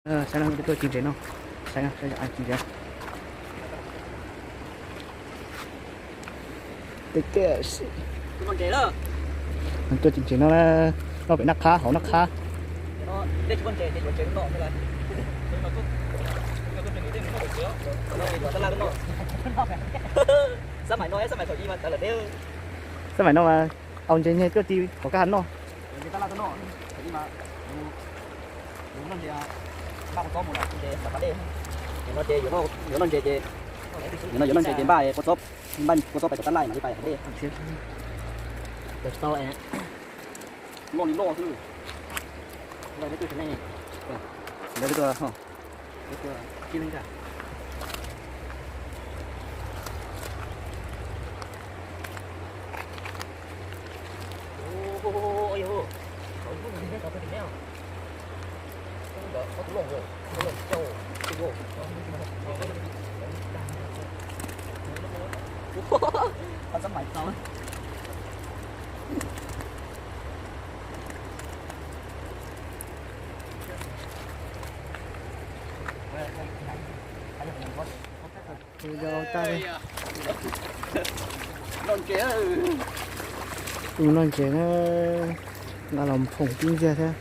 Saib no, tuaj ci ntses no, saib no, saib ci ntses. Tiag tiag, tuaj ci ntses no, noj pem naj qhab hauv naj qhab. Xab maim no mas au ntses nyeg tuaj ci hauv kab hav noj. Yuav noj ntses ces, yuav noj ntses ces npaj kua txob, npaj kua txob pais tom tab laj mam li pais tom dej. Loj li loj xwb. Tus noj ntses na, nqa los phoom tib ntsiag thiab.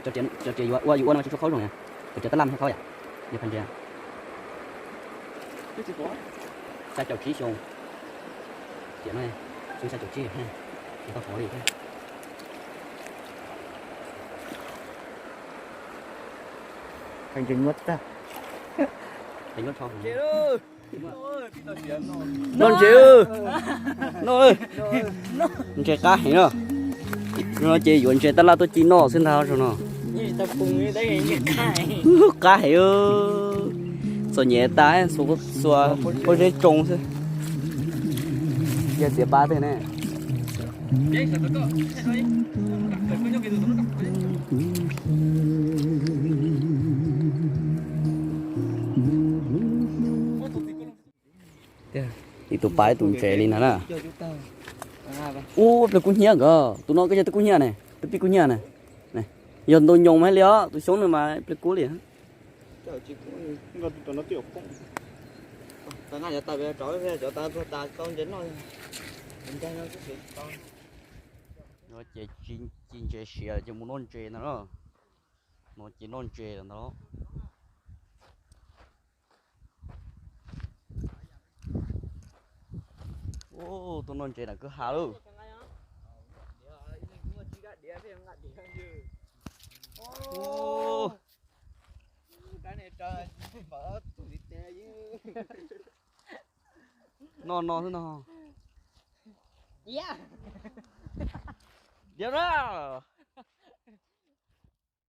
Cov riam yuav ua no tsis tshua khaub zoo, cov riam tab laj thiaj khaub yom, yog phaj ntses. Xya caum tsib xyoo, riam no xyoo xya caum tsib, tsis tau hov li thiab. Phaj ntses nyuaj tag. Noj ntses, noj, ntses qab heev no. Zaum no ces yuav ntses tab laj tuaj ci noj xwb ntag zaum no. Qab heev, txom nyem tas, xuas pob zeb tsoo xwb. Yog txiav pab tej ne. Ib tug pab ib tug ntses li ntag na. Ub, pliag kub hnyiab nkawd, tus no koj yog twb kub hnyiab ne, twb pib kub hnyiab ne. Yog ntoo nyoos mas li os, tus xyoob no mas pliag kub li. Ces ci ntses siav ces mus noj ntses ntag na. No ces noj ntses lawm ntag. Ub, tuaj noj ntses ntawm kwj ha lauj. Noj no xwb no. Diam na.